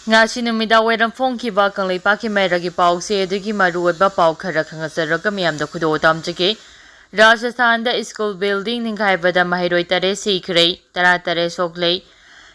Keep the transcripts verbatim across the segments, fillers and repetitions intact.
ꯉꯁꯤ ꯅꯨꯃꯤꯗꯥꯡ ꯋꯥꯏꯔꯝ ꯐꯣꯡꯈꯤꯕ ꯀꯪꯂꯩꯄꯥꯛꯀꯤ ꯃꯩꯔꯥꯒꯤ ꯄꯥꯎꯁꯦ ꯑꯗꯨꯒꯤ ꯃꯔꯨꯑꯣꯏꯕ ꯄꯥꯎ ꯈꯔ ꯈꯪꯍꯟꯖꯔꯒ ꯃꯤꯌꯥꯝꯗ ꯈꯨꯗꯣꯜ ꯇꯝꯖꯒꯦ꯫ ꯔꯥꯖꯁꯊꯥꯟꯗ ꯁ꯭ꯀꯨꯜ ꯕꯤꯜꯗꯤꯡ ꯅꯤꯡꯈꯥꯏꯕꯗ ꯃꯍꯩꯔꯣꯏ ꯇꯔꯦꯠ ꯁꯤꯈ꯭ꯔꯦ, ꯇꯔꯥꯇꯔꯦꯠ ꯁꯣꯛꯂꯦ꯫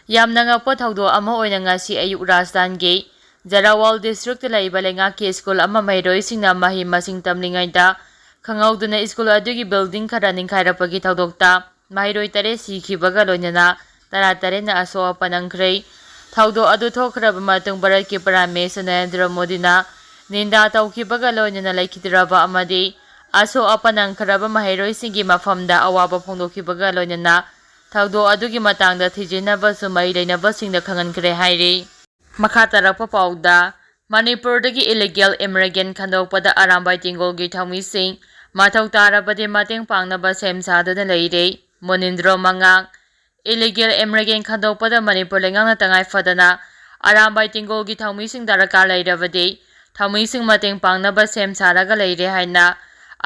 ꯌꯥꯝꯅ ꯉꯛꯄ ꯊꯧꯗꯣꯛ ꯑꯃ ꯑꯣꯏꯅ ꯉꯁꯤ ꯑꯌꯨꯛ ꯔꯥꯖꯁꯊꯥꯟꯒꯤ ꯖꯔꯥꯋꯥꯜ ꯗꯤꯁꯇ꯭ꯔꯤꯛꯇ ꯂꯩꯕ ꯂꯩꯉꯥꯛꯀꯤ ꯁ꯭ꯀꯨꯜ ꯑꯃ ꯃꯍꯩꯔꯣꯏꯁꯤꯡꯅ ꯃꯍꯩ ꯃꯁꯤꯡ ꯇꯝꯂꯤꯉꯩꯗ ꯈꯪꯍꯧꯗꯅ ꯁ꯭ꯀꯨꯜ ꯑꯗꯨꯒꯤ ꯕꯤꯜꯗꯤꯡ ꯈꯔ ꯅꯤꯡꯈꯥꯏꯔꯛꯄꯒꯤ ꯊꯧꯗꯣꯛꯇ ꯃꯍꯩꯔꯣꯏ ꯇꯔꯦꯠ ꯁꯤꯈꯤꯕꯒ ꯂꯣꯏꯅꯅ ꯇꯔꯥꯇꯔꯦꯠꯅ ꯑꯁꯣꯛ ꯑꯄꯟ ꯅꯪꯈ꯭ꯔꯦ꯫ ꯊꯧꯗꯣꯛ ꯑꯗꯨ ꯊꯣꯛꯈ꯭ꯔꯕ ꯃꯇꯨꯡ ꯚꯥꯔꯠꯀꯤ Prime Minister ꯅꯔꯦꯟꯗ꯭ꯔ ꯃꯣꯗꯤꯅ ꯅꯤꯟꯗꯥ ꯇꯧꯈꯤꯕꯒ ꯂꯣꯏꯅꯅ ꯂꯩꯈꯤꯗ꯭ꯔꯕ ꯑꯃꯗꯤ ꯑꯁꯣꯛ ꯑꯄꯟ ꯅꯪꯈ꯭ꯔꯕ ꯃꯍꯩꯔꯣꯏꯁꯤꯡꯒꯤ ꯃꯐꯝꯗ ꯑꯋꯥꯕ ꯐꯣꯡꯗꯣꯛꯈꯤꯕꯒ ꯂꯣꯏꯅꯅ ꯊꯧꯗꯣꯛ ꯑꯗꯨꯒꯤ ꯃꯇꯥꯡꯗ ꯊꯤꯖꯤꯟꯅꯕꯁꯨ ꯃꯔꯤ ꯂꯩꯅꯕꯁꯤꯡꯗ ꯈꯪꯍꯟꯈ꯭ꯔꯦ ꯍꯥꯏꯔꯤ꯫ ꯃꯈꯥ ꯇꯥꯔꯛꯄ ꯄꯥꯎꯗ, ꯃꯅꯤꯄꯨꯔꯗꯒꯤ illegal immigrant ꯈꯟꯗꯣꯛꯄꯗ ꯑꯔꯥꯝꯕꯥꯏ ꯇꯦꯡꯒꯣꯜꯒꯤ ꯊꯧꯃꯤꯁꯤꯡ ꯃꯊꯧ ꯇꯥꯔꯕꯗꯤ ꯃꯇꯦꯡ ꯄꯥꯡꯅꯕ ꯁꯦꯝ ꯁꯥꯗꯨꯅ ꯂꯩꯔꯦ꯫ ꯃꯣꯅꯤꯟꯗ꯭ꯔꯣ ꯃꯉꯥꯡ꯫ Illegal immigrant ꯈꯟꯗꯣꯛꯄꯗ ꯃꯅꯤꯄꯨꯔ ꯂꯩꯉꯥꯛꯅ ꯇꯉꯥꯏ ꯐꯗꯅ ꯑꯔꯥꯝꯕꯥꯏ ꯇꯦꯡꯒꯣꯜꯒꯤ ꯊꯧꯃꯤꯁꯤꯡ ꯗꯔꯀꯥꯔ ꯂꯩꯔꯕꯗꯤ ꯊꯧꯃꯤꯁꯤꯡ ꯃꯇꯦꯡ ꯄꯥꯡꯅꯕ ꯁꯦꯝ ꯁꯥꯔꯒ ꯂꯩꯔꯦ ꯍꯥꯏꯅ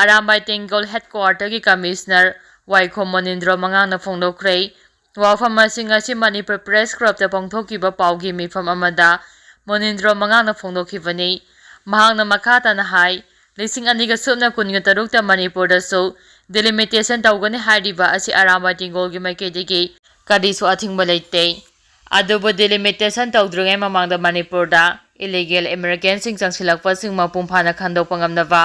ꯑꯔꯥꯝꯕꯥꯏ ꯇꯦꯡꯒꯣꯜ headquarter ꯒꯤ commissioner ꯋꯥꯏꯈꯣꯝ ꯃꯣꯅꯤꯟꯗ꯭ꯔꯣ ꯃꯉꯥꯡꯅ ꯐꯣꯡꯗꯣꯛꯈ꯭ꯔꯦ꯫ ꯋꯥꯐꯝ ꯑꯁꯤꯡ ꯑꯁꯤ ꯃꯅꯤꯄꯨꯔ Press Club ꯇ ꯄꯥꯡꯊꯣꯛꯈꯤꯕ ꯄꯥꯎꯒꯤ ꯃꯤꯐꯝ ꯑꯃꯗ ꯃꯣꯅꯤꯟꯗ꯭ꯔꯣ ꯃꯉꯥꯡꯅ ꯐꯣꯡꯗꯣꯛꯈꯤꯕꯅꯤ꯫ ꯃꯍꯥꯛꯅ ꯃꯈꯥ ꯇꯥꯅ ꯍꯥꯏ, ꯂꯤꯁꯤꯡ ꯑꯅꯤꯒ ꯁꯨꯞꯅ ꯀꯨꯟꯒ ꯇꯔꯨꯛꯇ ꯃꯅꯤꯄꯨꯔꯗꯁꯨ delimitation ꯇꯧꯒꯅꯤ ꯍꯥꯏꯔꯤꯕ ꯑꯁꯤ ꯑꯔꯥꯝꯕꯥꯏ ꯇꯦꯡꯒꯣꯜꯒꯤ ꯃꯥꯏꯀꯩꯗꯒꯤ ꯀꯔꯤꯁꯨ ꯑꯊꯤꯡꯕ ꯂꯩꯇꯦ꯫ ꯑꯗꯨꯕꯨ delimitation ꯇꯧꯗ꯭ꯔꯤꯉꯩ ꯃꯃꯥꯡꯗ ꯃꯅꯤꯄꯨꯔꯗ illegal immigrant ꯁꯤꯡ ꯆꯪꯁꯤꯜꯂꯛꯄꯁꯤꯡ ꯃꯄꯨꯡ ꯐꯥꯅ ꯈꯟꯗꯣꯛꯄ ꯉꯝꯅꯕ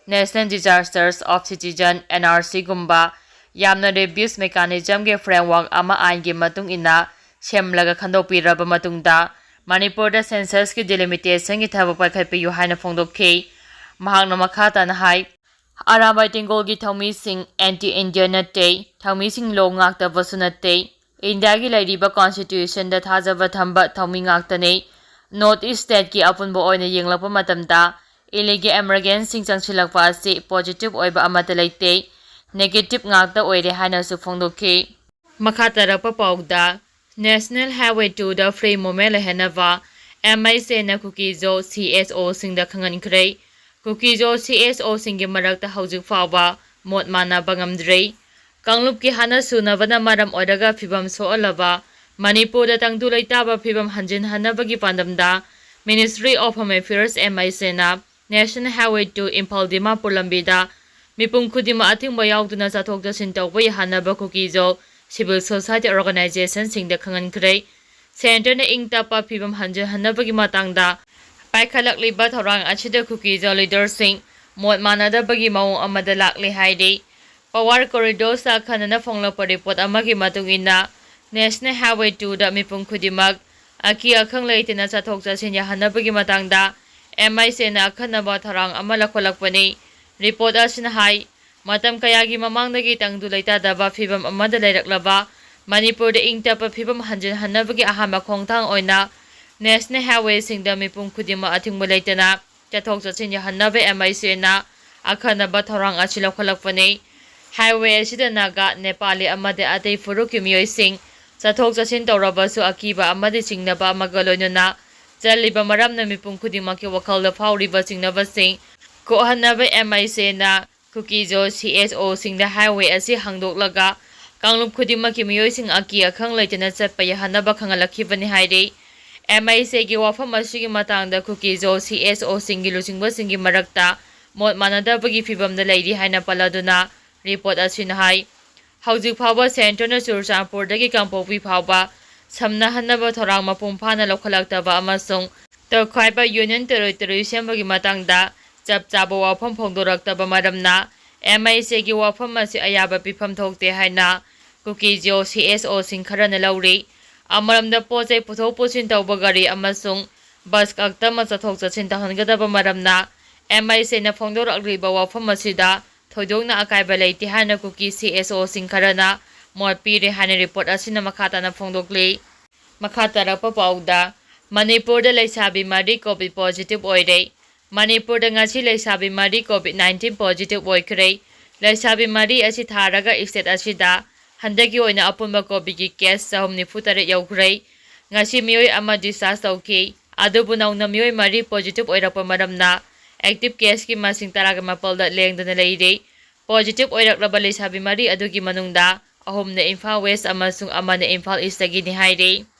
National Disasters of Citizen, N R C ꯒꯨꯝꯕ ꯌꯥꯝꯅ robust mechanism ꯒꯤ framework ꯑꯃ ꯑꯥꯏꯟꯒꯤ ꯃꯇꯨꯡ ꯏꯟꯅ ꯁꯦꯝꯂꯒ ꯈꯟꯗꯣꯛꯄꯤꯔꯕ ꯃꯇꯨꯡꯗ ꯃꯅꯤꯄꯨꯔꯗ census ꯀꯤ delimitation ꯒꯤ ꯊꯕꯛ ꯄꯥꯏꯈꯠꯄꯤꯌꯨ ꯍꯥꯏꯅ ꯐꯣꯡꯗꯣꯛꯈꯤ꯫ ꯃꯍꯥꯛꯅ ꯃꯈꯥ ꯇꯥꯅ ꯍꯥꯏ, ꯑꯔꯥꯝꯕꯥꯏ ꯇꯦꯡꯒꯣꯜꯒꯤ ꯊꯧꯃꯤꯁꯤꯡ anti Indian ꯅꯠꯇꯦ, ꯊꯧꯃꯤꯁꯤꯡ law ꯉꯥꯛꯇꯕꯁꯨ ꯅꯠꯇꯦ, ꯏꯟꯗꯤꯌꯥꯒꯤ ꯂꯩꯔꯤꯕ constitution ꯗ ꯊꯥꯖꯕ ꯊꯝꯕ ꯊꯧꯃꯤ ꯉꯥꯛꯇꯅꯤ꯫ North East state ꯀꯤ ꯑꯄꯨꯟꯕ ꯑꯣꯏꯅ ꯌꯦꯡꯂꯛꯄ ꯃꯇꯝꯗ illegal immigrant ꯁꯤꯡ ꯆꯪꯁꯤꯜꯂꯛꯄ ꯑꯁꯤ positive ꯑꯣꯏꯕ ꯑꯃꯠꯇ ꯂꯩꯇꯦ, negative ꯉꯥꯛꯇ ꯑꯣꯏꯔꯦ ꯍꯥꯏꯅꯁꯨ ꯐꯣꯡꯗꯣꯛꯈꯤ꯫ ꯃꯈꯥ ꯇꯥꯔꯛꯄ ꯄꯥꯎꯗ, National Highway two the free movement ꯂꯩꯍꯟꯅꯕ M H A ꯅ ꯀꯨꯀꯤꯖꯣ C S O ꯁꯤꯡꯗ ꯈꯪꯍꯟꯈ꯭ꯔꯦ꯫ ꯀꯨꯀꯤꯖꯣ C S O ꯁꯤꯡꯒꯤ ꯃꯔꯛꯇ ꯍꯧꯖꯤꯛ ꯐꯥꯎꯕ ꯃꯣꯠ ꯃꯥꯟꯅꯕ ꯉꯝꯗ꯭ꯔꯤ꯫ ꯀꯥꯡꯂꯨꯞꯀꯤ ꯍꯥꯠꯅ ꯁꯨꯅꯕꯅ ꯃꯔꯝ ꯑꯣꯏꯔꯒ ꯐꯤꯕꯝ ꯁꯣꯛꯍꯜꯂꯕ ꯃꯅꯤꯄꯨꯔꯗ ꯇꯪꯗꯨ ꯂꯩꯇꯥꯕ ꯐꯤꯕꯝ ꯍꯟꯖꯤꯟꯍꯟꯅꯕꯒꯤ ꯄꯥꯟꯗꯝꯗ Ministry of Home Affairs, M I C ꯅ National Highway two Imphal Dimapur ꯂꯝꯕꯤꯗ ꯃꯤꯄꯨꯝ ꯈꯨꯗꯤꯡꯃꯛ ꯑꯊꯤꯡꯕ ꯌꯥꯎꯗꯅ ꯆꯠꯊꯣꯛ ꯆꯠꯁꯤꯟ ꯇꯧꯕ ꯌꯥꯍꯟꯅꯕ ꯀꯨꯀꯤꯖꯣ civil society organization ꯁꯤꯡꯗ ꯈꯪꯍꯟꯈ꯭ꯔꯦ꯫ Centre ꯅ ꯏꯪ ꯇꯞꯄ ꯐꯤꯕꯝ ꯍꯟꯖꯤꯟꯍꯟꯅꯕꯒꯤ ꯃꯇꯥꯡꯗ ꯄꯥꯏꯈꯠꯂꯛꯂꯤꯕ ꯊꯧꯔꯥꯡ ꯑꯁꯤꯗ ꯀꯨꯀꯤꯖꯣ leader ꯁꯤꯡ ꯃꯣꯠ ꯃꯥꯟꯅꯗꯕꯒꯤ ꯃꯑꯣꯡ ꯑꯃꯗ ꯂꯥꯛꯂꯦ ꯍꯥꯏꯔꯤ꯫ Power Corridors ꯇ ꯑꯈꯟꯅꯅ ꯐꯣꯡꯂꯛꯄ report ꯑꯃꯒꯤ ꯃꯇꯨꯡ ꯏꯟꯅ, National Highway two ꯗ ꯃꯤꯄꯨꯝ ꯈꯨꯗꯤꯡꯃꯛ ꯑꯀꯤ ꯑꯈꯪ ꯂꯩꯇꯅ ꯆꯠꯊꯣꯛ ꯆꯠꯁꯤꯟ ꯌꯥꯍꯟꯅꯕꯒꯤ ꯃꯇꯥꯡꯗ M I C ꯅ ꯑꯈꯟꯅꯕ ꯊꯧꯔꯥꯡ ꯑꯃ ꯂꯧꯈꯠꯂꯛꯄꯅꯤ꯫ Report ꯑꯁꯤꯅ ꯍꯥꯏ, ꯃꯇꯝ ꯀꯌꯥꯒꯤ ꯃꯃꯥꯡꯗꯒꯤ ꯇꯪꯗꯨ ꯂꯩꯇꯥꯗꯕ ꯐꯤꯕꯝ ꯑꯃꯗ ꯂꯩꯔꯛꯂꯕ ꯃꯅꯤꯄꯨꯔꯗ ꯏꯪ ꯇꯞꯄ ꯐꯤꯕꯝ ꯍꯟꯖꯤꯟꯍꯟꯅꯕꯒꯤ ꯑꯍꯥꯟꯕ ꯈꯣꯡꯊꯥꯡ ꯑꯣꯏꯅ National Highway ꯁꯤꯡꯗ ꯃꯤꯄꯨꯝ ꯈꯨꯗꯤꯡꯃꯛ ꯑꯊꯤꯡꯕ ꯂꯩꯇꯅ ꯆꯠꯊꯣꯛ ꯆꯠꯁꯤꯟ ꯌꯥꯍꯟꯅꯕ M I C ꯅ ꯑꯈꯟꯅꯕ ꯊꯧꯔꯥꯡ ꯑꯁꯤ ꯂꯧꯈꯠꯂꯛꯄꯅꯤ꯫ Highway ꯑꯁꯤꯗ ꯅꯥꯒꯥ, ꯅꯦꯄꯥꯂꯤ ꯑꯃꯗꯤ ꯑꯇꯩ ꯐꯨꯔꯨꯞꯀꯤ ꯃꯤꯑꯣꯏꯁꯤꯡ ꯆꯠꯊꯣꯛ ꯆꯠꯁꯤꯟ ꯇꯧꯔꯕꯁꯨ ꯑꯀꯤꯕ ꯑꯃꯗꯤ ꯆꯤꯡꯅꯕ ꯑꯃꯒ ꯂꯣꯏꯅꯅ ꯆꯠꯂꯤꯕ ꯃꯔꯝꯅ ꯃꯤꯄꯨꯝ ꯈꯨꯗꯤꯡꯃꯛꯀꯤ ꯋꯥꯈꯜꯗ ꯐꯥꯎꯔꯤꯕ ꯆꯤꯡꯅꯕꯁꯤꯡ ꯀꯣꯛꯍꯟꯅꯕ M I C ꯅ ꯀꯨꯀꯤꯖꯣ C S O ꯁꯤꯡꯗ highway ꯑꯁꯤ ꯍꯥꯡꯗꯣꯛꯂꯒ ꯀꯥꯡꯂꯨꯞ ꯈꯨꯗꯤꯡꯃꯛꯀꯤ ꯃꯤꯑꯣꯏꯁꯤꯡ ꯑꯀꯤ ꯑꯈꯪ ꯂꯩꯇꯅ ꯆꯠꯄ ꯌꯥꯍꯟꯅꯕ ꯈꯪꯍꯜꯂꯛꯈꯤꯕꯅꯤ ꯍꯥꯏꯔꯤ꯫ M I C ꯒꯤ ꯋꯥꯐꯝ ꯑꯁꯤꯒꯤ ꯃꯇꯥꯡꯗ ꯀꯨꯀꯤꯖꯣ C S O ꯁꯤꯡꯒꯤ ꯂꯨꯆꯤꯡꯕꯁꯤꯡꯒꯤ ꯃꯔꯛꯇ ꯃꯣꯠ ꯃꯥꯟꯅꯗꯕꯒꯤ ꯐꯤꯕꯝꯗ ꯂꯩꯔꯤ ꯍꯥꯏꯅ ꯄꯜꯂꯗꯨꯅ report ꯑꯁꯤꯅ ꯍꯥꯏ, ꯍꯧꯖꯤꯛ ꯐꯥꯎꯕ Centre ꯅ ꯆꯨꯔꯆꯥꯟꯄꯨꯔꯗꯒꯤ ꯀꯥꯡꯄꯣꯛꯄꯤ ꯐꯥꯎꯕ ꯁꯝꯅꯍꯟꯅꯕ ꯊꯧꯔꯥꯡ ꯃꯄꯨꯡ ꯐꯥꯅ ꯂꯧꯈꯠꯂꯛꯇꯕ ꯑꯃꯁꯨꯡ ꯇꯣꯈꯥꯏꯕ Union Territory ꯁꯦꯝꯕꯒꯤ ꯃꯇꯥꯡꯗ ꯆꯞ ꯆꯥꯕ ꯋꯥꯐꯝ ꯐꯣꯡꯗꯣꯔꯛꯇꯕ ꯃꯔꯝꯅ M I C ꯒꯤ ꯋꯥꯐꯝ ꯑꯁꯤ ꯑꯌꯥꯕ ꯄꯤꯐꯝ ꯊꯣꯛꯇꯦ ꯍꯥꯏꯅ ꯀꯨꯀꯤꯖꯣ C S O ꯁꯤꯡ ꯈꯔꯅ ꯂꯧꯔꯤ꯫ ꯑꯃꯔꯣꯝꯗ ꯄꯣꯠ ꯆꯩ ꯄꯨꯊꯣꯛ ꯄꯨꯁꯤꯟ ꯇꯧꯕ ꯒꯥꯔꯤ ꯑꯃꯁꯨꯡ bus ꯈꯛꯇꯃꯛ ꯆꯠꯊꯣꯛ ꯆꯠꯁꯤꯟ ꯇꯧꯍꯟꯒꯗꯕ ꯃꯔꯝꯅ M I C ꯅ ꯐꯣꯡꯗꯣꯔꯛꯂꯤꯕ ꯋꯥꯐꯝ ꯑꯁꯤꯗ ꯊꯣꯏꯗꯣꯛꯅ ꯑꯀꯥꯏꯕ ꯂꯩꯇꯦ ꯍꯥꯏꯅ ꯀꯨꯀꯤ C S O ꯁꯤꯡ ꯈꯔꯅ ꯃꯣꯠ ꯄꯤꯔꯦ ꯍꯥꯏꯅ report ꯑꯁꯤꯅ ꯃꯈꯥ ꯇꯥꯅ ꯐꯣꯡꯗꯣꯛꯂꯤ꯫ ꯃꯈꯥ ꯇꯥꯔꯛꯄ ꯄꯥꯎꯗ, ꯃꯅꯤꯄꯨꯔꯗ ꯂꯩꯁꯥꯕꯤ ꯃꯔꯤ COVID positive ꯑꯣꯏꯔꯦ꯫ ꯃꯅꯤꯄꯨꯔꯗ ꯉꯁꯤ ꯂꯩꯁꯥꯕꯤ ꯃꯔꯤ COVID nineteen positive ꯑꯣꯏꯈ꯭ꯔꯦ꯫ ꯂꯩꯁꯥꯕꯤ ꯃꯔꯤ ꯑꯁꯤ ꯊꯥꯔꯒ state ꯑꯁꯤꯗ ꯍꯟꯗꯛꯀꯤ ꯑꯣꯏꯅ ꯑꯄꯨꯟꯕ COVID ꯀꯤ case ꯆꯍꯨꯝ ꯅꯤꯐꯨ ꯇꯔꯦꯠ ꯌꯧꯈ꯭ꯔꯦ꯫ ꯉꯁꯤ ꯃꯤꯑꯣꯏ ꯑꯃ discharge ꯇꯧꯈꯤ꯫ ꯑꯗꯨꯕꯨ ꯅꯧꯅ ꯃꯤꯑꯣꯏ ꯃꯔꯤ positive ꯑꯣꯏꯔꯛꯄ ꯃꯔꯝꯅ active case ꯀꯤ ꯃꯁꯤꯡ ꯇꯔꯥꯒ ꯃꯥꯄꯜꯗ ꯂꯦꯡꯗꯅ ꯂꯩꯔꯦ꯫ Positive ꯑꯣꯏꯔꯛꯂꯕ ꯂꯩꯁꯥꯕꯤ ꯃꯔꯤ ꯑꯗꯨꯒꯤ ꯃꯅꯨꯡꯗ ꯑꯍꯨꯝꯅ ꯏꯝꯐꯥꯜ ꯋꯦꯁ ꯑꯃꯁꯨꯡ ꯑꯃꯅ ꯏꯝꯐꯥꯜ ꯏꯁꯇꯒꯤꯅꯤ ꯍꯥꯏꯔꯤ꯫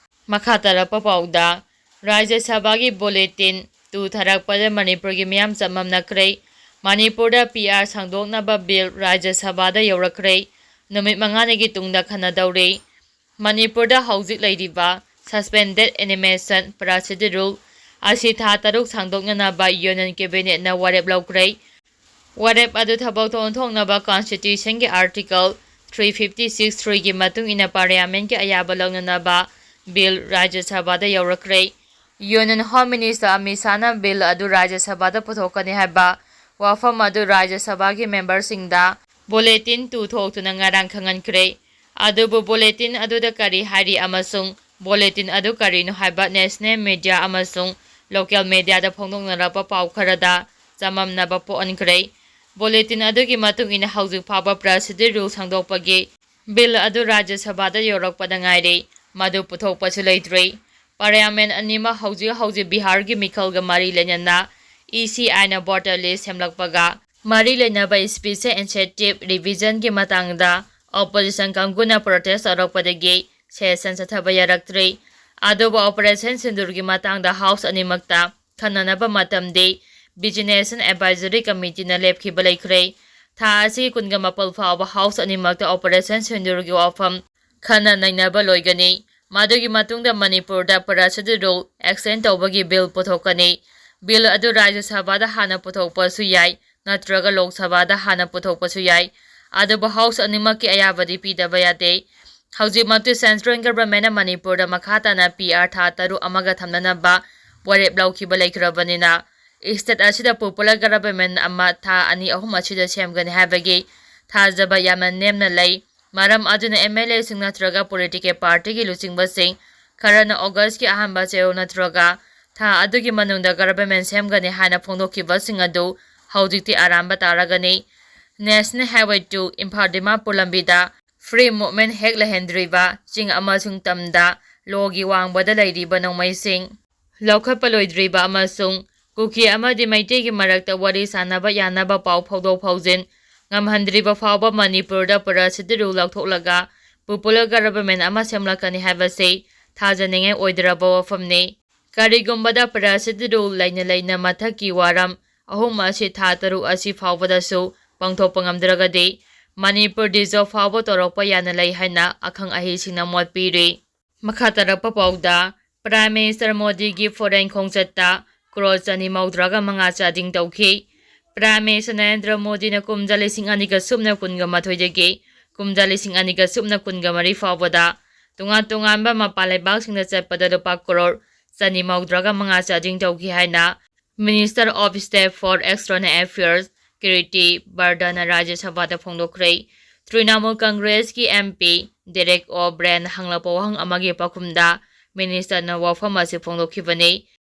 ꯃꯈꯥ ꯇꯥꯔꯛꯄ ꯄꯥꯎꯗ, ꯔꯥꯖ꯭ꯌ ꯁꯚꯥꯒꯤ ꯕꯨꯂꯦꯇꯤꯟ ꯇꯨ ꯊꯥꯔꯛꯄꯗ ꯃꯅꯤꯄꯨꯔꯒꯤ ꯃꯤꯌꯥꯝ ꯆꯃꯝꯅꯈ꯭ꯔꯦ꯫ ꯃꯅꯤꯄꯨꯔꯗ ꯄꯤ ꯑꯥꯔ ꯁꯥꯡꯗꯣꯛꯅꯕ ꯕꯤꯜ ꯔꯥꯖ꯭ꯌ ꯁꯚꯥꯗ ꯌꯧꯔꯛꯈ꯭ꯔꯦ꯫ ꯅꯨꯃꯤꯠ ꯃꯉꯥꯅꯤꯒꯤ ꯇꯨꯡꯗ ꯈꯟꯅꯗꯧꯔꯤ꯫ ꯃꯅꯤꯄꯨꯔꯗ ꯍꯧꯖꯤꯛ ꯂꯩꯔꯤꯕ suspended animation procedure rule ꯑꯁꯤ ꯊꯥ ꯇꯔꯨꯛ ꯁꯥꯡꯗꯣꯛꯅꯅꯕ ꯌꯨꯅꯤꯌꯟ ꯀꯦꯕꯤꯅꯦꯠꯅ ꯋꯥꯔꯦꯞ ꯂꯧꯈ꯭ꯔꯦ꯫ ꯋꯥꯔꯦꯞ ꯑꯗꯨ ꯊꯕꯛꯇ ꯑꯣꯟꯊꯣꯛꯅꯕ ꯀꯟꯁꯇꯤꯇ꯭ꯌꯨꯁꯟꯒꯤ ꯑꯥꯔꯇꯤꯀꯜ ꯊ꯭ꯔꯤ ꯐꯤꯐꯇꯤ ꯁꯤꯛꯁ ꯊ꯭ꯔꯤꯒꯤ ꯃꯇꯨꯡ ꯏꯟꯅ ꯄꯥꯔꯂꯤꯌꯥꯃꯦꯟꯒꯤ ꯑꯌꯥꯕ ꯂꯧꯅꯅꯕ ꯕꯤꯜ ꯔꯥꯖ꯭ꯌ ꯁꯚꯥꯗ ꯌꯧꯔꯛꯈ꯭ꯔꯦ꯫ ꯌꯨꯅꯤꯌꯟ ꯍꯣꯝ ꯃꯤꯅꯤꯁꯇꯔ ꯑꯃꯤꯠ ꯁꯥꯍꯅ ꯕꯤꯜ ꯑꯗꯨ ꯔꯥꯖ꯭ꯌ ꯁꯚꯥꯗ ꯄꯨꯊꯣꯛꯀꯅꯤ ꯍꯥꯏꯕ ꯋꯥꯐꯝ ꯑꯗꯨ ꯔꯥꯖ꯭ꯌ ꯁꯚꯥꯒꯤ ꯃꯦꯝꯕꯔꯁꯤꯡꯗ ꯕꯨꯂꯦꯇꯤꯟ ꯇꯨ ꯊꯣꯛꯇꯨꯅ ꯉꯔꯥꯡ ꯈꯪꯍꯟꯈ꯭ꯔꯦ꯫ ꯑꯗꯨꯕꯨ ꯕꯨꯂꯦꯇꯤꯟ ꯑꯗꯨꯗ ꯀꯔꯤ ꯍꯥꯏꯔꯤ ꯑꯃꯁꯨꯡ ꯕꯨꯂꯦꯇꯤꯟ ꯑꯗꯨ ꯀꯔꯤꯅꯣ ꯍꯥꯏꯕ ꯅꯦꯁꯅꯦꯜ ꯃꯤꯗꯤꯌꯥ ꯑꯃꯁꯨꯡ ꯂꯣꯀꯦꯜ ꯃꯤꯗꯤꯌꯥꯗ ꯐꯣꯡꯗꯣꯛꯅꯔꯛꯄ ꯄꯥꯎ ꯈꯔꯗ ꯆꯃꯝꯅꯕ ꯄꯣꯛꯍꯟꯈ꯭ꯔꯦ꯫ ꯕꯨꯂꯦꯇꯤꯟ ꯑꯗꯨꯒꯤ ꯃꯇꯨꯡ ꯏꯟꯅ ꯍꯧꯖꯤꯛ ꯐꯥꯎꯕ ꯄ꯭ꯔꯣꯁꯤꯗ꯭ꯌꯨꯔ ꯔꯨꯜ ꯁꯥꯡꯗꯣꯛꯄꯒꯤ ꯕꯤꯜ ꯑꯗꯨ ꯔꯥꯖ꯭ꯌ ꯁꯚꯥꯗ ꯌꯧꯔꯛꯄꯗ ꯉꯥꯏꯔꯤ꯫ ꯃꯗꯨ ꯄꯨꯊꯣꯛꯄꯁꯨ ꯂꯩꯇ꯭ꯔꯤ꯫ ꯄꯥꯔꯂꯤꯌꯥꯃꯦꯟ ꯑꯅꯤꯃꯛ ꯍꯧꯖꯤꯛ ꯍꯧꯖꯤꯛ ꯕꯤꯍꯥꯔꯒꯤ ꯃꯤꯈꯜꯒ ꯃꯔꯤ ꯂꯩꯅꯅ ꯏ ꯁꯤ ꯑꯥꯏꯅ ꯚꯣꯇꯔ ꯂꯤꯁ ꯁꯦꯝꯂꯛꯄꯒ ꯃꯔꯤ ꯂꯩꯅꯕ ꯁ꯭ꯄꯤꯁꯦꯜ ꯏꯟꯁꯦꯟꯇꯤꯚ ꯔꯤꯚꯤꯖꯟꯒꯤ ꯃꯇꯥꯡꯗ ꯑꯣꯄꯣꯖꯤꯁꯟ ꯀꯥꯡꯕꯨꯅ ꯄ꯭ꯔꯣꯇꯦꯁ ꯇꯧꯔꯛꯄꯗꯒꯤ ꯁꯦꯁꯟ ꯆꯠꯊꯕ ꯌꯥꯔꯛꯇ꯭ꯔꯤ꯫ ꯑꯗꯨꯕꯨ ꯑꯣꯄꯔꯦꯁꯟ ꯁꯤꯟꯗꯨꯔꯒꯤ ꯃꯇꯥꯡꯗ ꯍꯥꯎꯁ ꯑꯅꯤꯃꯛꯇ ꯈꯟꯅꯅꯕ ꯃꯇꯝꯗꯤ ꯕꯤꯖꯤꯅꯦꯁ ꯑꯦꯟ ꯑꯦꯗꯚꯥꯏꯖꯔꯤ ꯀꯃꯤꯇꯤꯅ ꯂꯦꯞꯈꯤꯕ ꯂꯩꯈ꯭ꯔꯦ꯫ ꯊꯥ ꯑꯁꯤꯒꯤ ꯀꯨꯟꯒ ꯃꯥꯄꯜ ꯐꯥꯎꯕ ꯍꯥꯎꯁ ꯑꯅꯤꯃꯛꯇ ꯑꯣꯄꯔꯦꯁꯟ ꯁꯤꯟꯗꯨꯔꯒꯤ ꯋꯥꯐꯝ ꯈꯟꯅ ꯅꯩꯅꯕ ꯂꯣꯏꯒꯅꯤ꯫ ꯃꯗꯨꯒꯤ ꯃꯇꯨꯡꯗ ꯃꯅꯤꯄꯨꯔꯗ ꯄ꯭ꯔꯣꯁꯤꯗ꯭ꯌꯨꯔ ꯔꯨꯜ ꯑꯦꯛꯁꯇꯦꯟ ꯇꯧꯕꯒꯤ ꯕꯤꯜ ꯄꯨꯊꯣꯛꯀꯅꯤ꯫ ꯕꯤꯜ ꯑꯗꯨ ꯔꯥꯖ꯭ꯌ ꯁꯚꯥꯗ ꯍꯥꯟꯅ ꯄꯨꯊꯣꯛꯄꯁꯨ ꯌꯥꯏ, ꯅꯠꯇ꯭ꯔꯒ ꯂꯣꯛ ꯁꯚꯥꯗ ꯍꯥꯟꯅ ꯄꯨꯊꯣꯛꯄꯁꯨ ꯌꯥꯏ꯫ ꯑꯗꯨꯕꯨ ꯍꯥꯎꯁ ꯑꯅꯤꯃꯛꯀꯤ ꯑꯌꯥꯕꯗꯤ ꯄꯤꯗꯕ ꯌꯥꯗꯦ꯫ ꯍꯧꯖꯤꯛꯃꯛꯇꯤ ꯁꯦꯟꯇ꯭ꯔꯦꯜ ꯒꯚꯔꯟꯃꯦꯟꯅ ꯃꯅꯤꯄꯨꯔꯗ ꯃꯈꯥ ꯇꯥꯅ ꯄꯤ ꯑꯥꯔ ꯊꯥ ꯇꯔꯨꯛ ꯑꯃꯒ ꯊꯝꯅꯅꯕ ꯋꯥꯔꯦꯞ ꯂꯧꯈꯤꯕ ꯂꯩꯈ꯭ꯔꯕꯅꯤꯅ, ꯁ꯭ꯇꯦꯠ ꯑꯁꯤꯗ ꯄꯣꯄꯨꯂꯔ ꯒꯚꯔꯟꯃꯦꯟ ꯑꯃ ꯊꯥ ꯑꯅꯤ ꯑꯍꯨꯝ ꯑꯁꯤꯗ ꯁꯦꯝꯒꯅꯤ ꯍꯥꯏꯕꯒꯤ ꯊꯥꯖꯕ ꯌꯥꯝꯅ ꯅꯦꯝꯅ ꯂꯩ꯫ ꯃꯔꯝ ꯑꯗꯨꯅ ꯑꯦꯝ ꯑꯦꯜ ꯑꯦꯁꯤꯡ ꯅꯠꯇ꯭ꯔꯒ ꯄꯣꯂꯤꯇꯤꯀꯦꯜ ꯄꯥꯔꯇꯤꯒꯤ ꯂꯨꯆꯤꯡꯕꯁꯤꯡ ꯈꯔꯅ ꯑꯣꯒꯁꯀꯤ ꯑꯍꯥꯟꯕ ꯆꯌꯣꯜ ꯅꯠꯇ꯭ꯔꯒ ꯊꯥ ꯑꯗꯨꯒꯤ ꯃꯅꯨꯡꯗ ꯒꯚꯔꯟꯃꯦꯟ ꯁꯦꯝꯒꯅꯤ ꯍꯥꯏꯅ ꯐꯣꯡꯗꯣꯛꯈꯤꯕꯁꯤꯡ ꯑꯗꯨ ꯍꯧꯖꯤꯛꯇꯤ ꯑꯔꯥꯟꯕ ꯇꯥꯔꯒꯅꯤ꯫ National highway two Imphal Dimapur ꯂꯝꯕꯤꯗ ꯐ꯭ꯔꯤ ꯃꯨꯚꯃꯦꯟ ꯍꯦꯛ ꯂꯩꯍꯟꯗ꯭ꯔꯤꯕ ꯆꯤꯡ ꯑꯃꯁꯨꯡ ꯇꯝꯗ ꯂꯣꯒꯤ ꯋꯥꯡꯃꯗ ꯂꯩꯔꯤꯕ ꯅꯣꯡꯃꯩꯁꯤꯡ ꯂꯧꯈꯠꯄ ꯂꯣꯏꯗ꯭ꯔꯤꯕ ꯑꯃꯁꯨꯡ ꯀꯨꯀꯤ ꯑꯃꯗꯤ ꯃꯩꯇꯩꯒꯤ ꯃꯔꯛꯇ ꯋꯥꯔꯤ ꯁꯥꯅꯕ ꯌꯥꯅꯕ ꯄꯥꯎ ꯐꯥꯎꯗꯣꯛ ꯐꯥꯎꯖꯤꯟ ꯉꯝꯍꯟꯗ꯭ꯔꯤꯕ ꯐꯥꯎꯕ ꯃꯅꯤꯄꯨꯔꯗ ꯄ꯭ꯔꯁꯤꯗꯤ ꯔꯨꯜ ꯂꯧꯊꯣꯛꯂꯒ ꯄꯣꯄꯨꯂꯔ ꯒꯚꯔꯟꯃꯦꯟ ꯑꯃ ꯁꯦꯝꯂꯛꯀꯅꯤ ꯍꯥꯏꯕꯁꯤ ꯊꯥꯖꯅꯤꯡꯉꯥꯏ ꯑꯣꯏꯗ꯭ꯔꯕ ꯋꯥꯐꯝꯅꯤ꯫ ꯀꯔꯤꯒꯨꯝꯕꯗ ꯄ꯭ꯔꯁꯤꯗꯤ ꯔꯨꯜ ꯂꯩꯅ ꯂꯩꯅ ꯃꯊꯛꯀꯤ ꯋꯥꯔꯝ ꯑꯍꯨꯝ ꯑꯁꯤ ꯊꯥ ꯇꯔꯨꯛ ꯑꯁꯤ ꯐꯥꯎꯕꯗꯁꯨ ꯄꯥꯡꯊꯣꯛꯄ ꯉꯝꯗ꯭ꯔꯒꯗꯤ ꯃꯅꯤꯄꯨꯔ ꯗꯤꯖꯣꯜꯕ ꯐꯥꯎꯕ ꯇꯧꯔꯛꯄ ꯌꯥꯅ ꯂꯩ ꯍꯥꯏꯅ ꯑꯈꯪ ꯑꯍꯩꯁꯤꯡꯅ ꯃꯣꯠ ꯄꯤꯔꯤ꯫ ꯃꯈꯥ ꯇꯥꯔꯛꯄ ꯄꯥꯎꯗ, ꯄ꯭ꯔꯥꯏꯝ ꯃꯤꯅꯤꯁꯇꯔ ꯃꯣꯗꯤꯒꯤ ꯐꯣꯔꯦꯟ ꯈꯣꯡꯆꯠꯇ ꯀ꯭ꯔꯣꯔ ꯆꯅꯤ ꯃꯧꯗ꯭ꯔꯥꯒ ꯃꯉꯥ ꯆꯥꯗꯤꯡ ꯇꯧꯈꯤ꯫ ꯄ꯭ꯔꯥꯏꯝ ꯃꯤꯅꯤꯁꯇꯔ ꯅꯔꯦꯟꯗ꯭ꯔ ꯃꯣꯗꯤꯅ ꯀꯨꯝꯖꯥ ꯂꯤꯁꯤꯡ ꯑꯅꯤꯒ ꯁꯨꯞꯅ ꯀꯨꯟꯒ ꯃꯥꯊꯣꯏꯗꯒꯤ ꯀꯨꯝꯖꯥ ꯂꯤꯁꯤꯡ ꯑꯅꯤꯒ ꯁꯨꯞꯅ ꯀꯨꯟꯒ ꯃꯔꯤ ꯐꯥꯎꯕꯗ ꯇꯣꯉꯥꯟ ꯇꯣꯉꯥꯟꯕ ꯃꯄꯥꯟ ꯂꯩꯕꯥꯛꯁꯤꯡꯗ ꯆꯠꯄꯗ ꯂꯨꯄꯥ ꯀ꯭ꯔꯣꯔ ꯆꯅꯤ ꯃꯧꯗ꯭ꯔꯥꯒ ꯃꯉꯥ ꯆꯥꯗꯤꯡ ꯇꯧꯈꯤ ꯍꯥꯏꯅ Minister of State for External Affairs ꯀꯤꯔꯤꯇꯤ ꯕꯔꯗꯟꯅ ꯔꯥꯖ꯭ꯌ ꯁꯚꯥꯗ ꯐꯣꯡꯗꯣꯛꯈ꯭ꯔꯦ꯫ ꯇ꯭ꯔꯤꯅꯥꯃꯨꯜ ꯀꯪꯒ꯭ꯔꯦꯁꯀꯤ ꯑꯦꯝ ꯄꯤ ꯗꯦꯔꯦꯛ ꯑꯣ ꯕ꯭ꯔꯦꯟ ꯍꯪꯂꯛꯄ ꯋꯥꯍꯪ ꯑꯃꯒꯤ ꯄꯥꯎꯈꯨꯝꯗ ꯃꯤꯅꯤꯁꯇꯔꯅ ꯋꯥꯐꯝ ꯑꯁꯤ ꯐꯣꯡꯗꯣꯛꯈꯤꯕꯅꯤ꯫